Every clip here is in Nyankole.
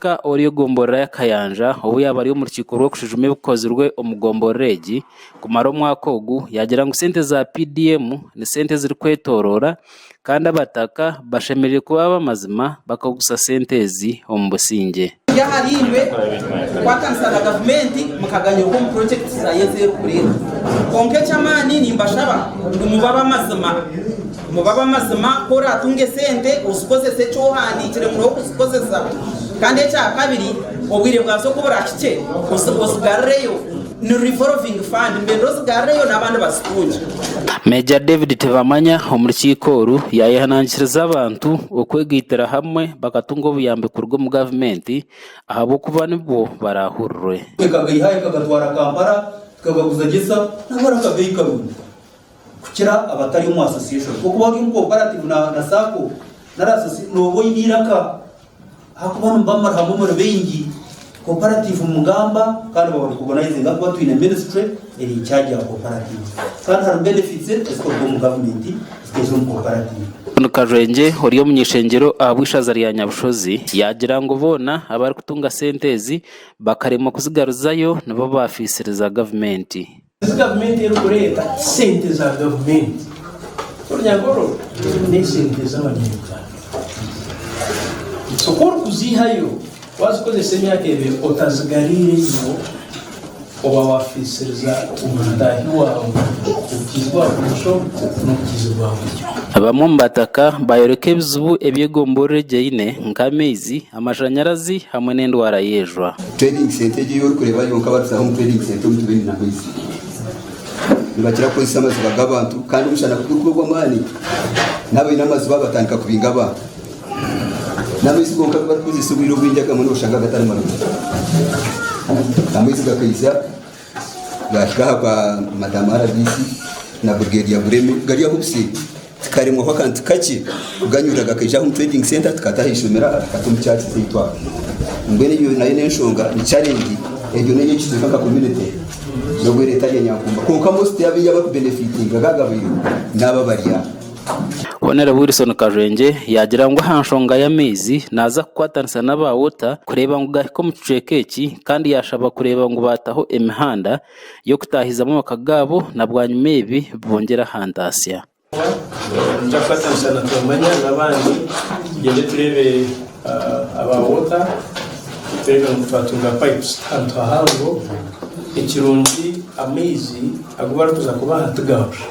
Sipiika ori egomborora ya Kayanja obu yaaba ari omu rukiiko rw'okushwijuma ebikozirwe omu gomborora egi kumara omwaka ogu yaagira ngu sente za PDM ni sente ezirikwetoroora kandi abataka bashemereire kuba ab'amazima bakaguza sente ezi omu busingye. Kiri ahariimwe kukwatanisa na gavumenti mukaganyirwa omu purojekiti zaayo ezi erikureeta. Kwonka eky'amaani nimbashaba ngu mube ab'amazima. Mube ab'amazima, ku oraatunge esente ozikozese eki ohandiikire ngu n'okuzikozesa. Kandi ekyakabiri, obwire bwazo ku buraahikye, ozigarureyo. Ni revolving fund, mbwenu ozigarureyo n'abandi bazitungye. Meeja David Tibamanya omu rukiiko oru yaayehanangiriza abantu okwegaitira hamwe bakatunga obuyambi kuruga omu gavumenti ahabw'okuba nibwo baraahurirwe. Ekagaihayo ekagatwara Kampala tukagaguza gyesa nabo bari akabeeyi karungi kukira abatari omu association. Okuba ori omu cooperative na na sacco nari association nooba oine eiraka ahakuba nimuba muri hamwe muri baingi. Cooperative mugamba kandi baba recognizinga ahakuba twine ministry eri in charge ya cooperative kandi hariho benefits ezikuruga omu government zikaija omu cooperative. John Kajwengye ori omuny'eishengyero ahabw'eishaza rya Nyabushozi yaagira ngu boona abarikutunga sente ezi bakaremwa kuzigaruzayo nibo baafiisiriza gavumenti. Ezi gavumenti erikureeta ti sente za gavumenti. Orunyankore n'esente z'abanya-Uganda. So ku orikuziihayo waazikozesa emyaka ebiri otazigariireyo, oba waafiisiriza omutaahi waawe obukiizi bwa bumosho n'obukiizi bwa buryo. Bamwe omu bataka baayoreka ebizibu ebi egomborora egi eine nk'amaizi, amashanyarazi hamwe n'endwara y'ejwa. Trading centre egi ei orikureeba yonka abarikuzaho omu trading centre omu tibaine n'amaizi. Nibakira kukozesa amaziba g'abantu kandi omushana ku gurikuba ogw'amaani n'abaine amaziba batandika kubinga abantu. N'amaizi gonka agu barikukozesa obwire obwingi agamwe noshanga gatari marungi. Amaizi gakaija gahika aha kwa madamu RDC na Brigadier Bureme gari aho obuseeri. Tukaremwaho akantu kakye kuganyurira gakaija aha omu trading centre tukata aha ishomero aha tukata omu church zaitu aha. Mbwenu eyo nayo n'enshonga ni challenge egyo n'eyekicweka nka community n'obu eri etari ya Nyankumba kwonka most y'abaingi abarikubenefitinga gagabaire n'abo abari aha. Honore Wilson Kajwengye yaagira ngu aha nshonga y'amaizi naaza kukwatanisa n'aba Water kureeba ngu gahika omu kicweka eki kandi yaashaba kureeba ngu baataho emihanda y'okutaahizamu amaka gaabo na bwanyima ebi bongyere aha ntaasya. Nituza kukwatanisa na Twamanya n'abandi tugyende tureebe aba water tureebe ngu twatunga pipes ahantu hahango. Ekirungi amaizi agu barikuza kubaha tigabura.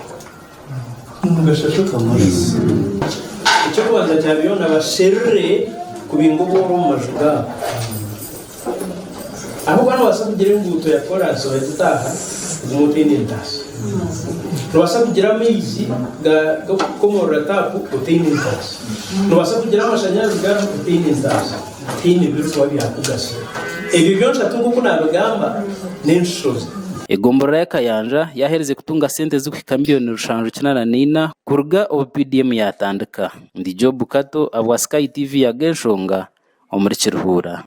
Eky'okubanza kya byona basherure kubinga obworo omu maju gaabo. Ahabw'okuba noobaasa kugira enguuto ya koraasi oheza otaaha ogume otaine entaasa. Noobaasa kugira amaizi g'okukomorora taapu otaine entaasa. Noobaasa kugira amashanyarazi gaaho otaine entaasa. Tihaine ebirikuba byakugasira. Ebyo byonshatu nk'oku naabigamba n'enshozi. Egomborora ya Kayanja yaaherize kutunga sente zirikuhika miriyoni rushanju kinaana na ina kuruga obu PDM yaatandika. Ndi Job Kato ahabwa Sky TV Ag'enshonga omuri Kiruhura.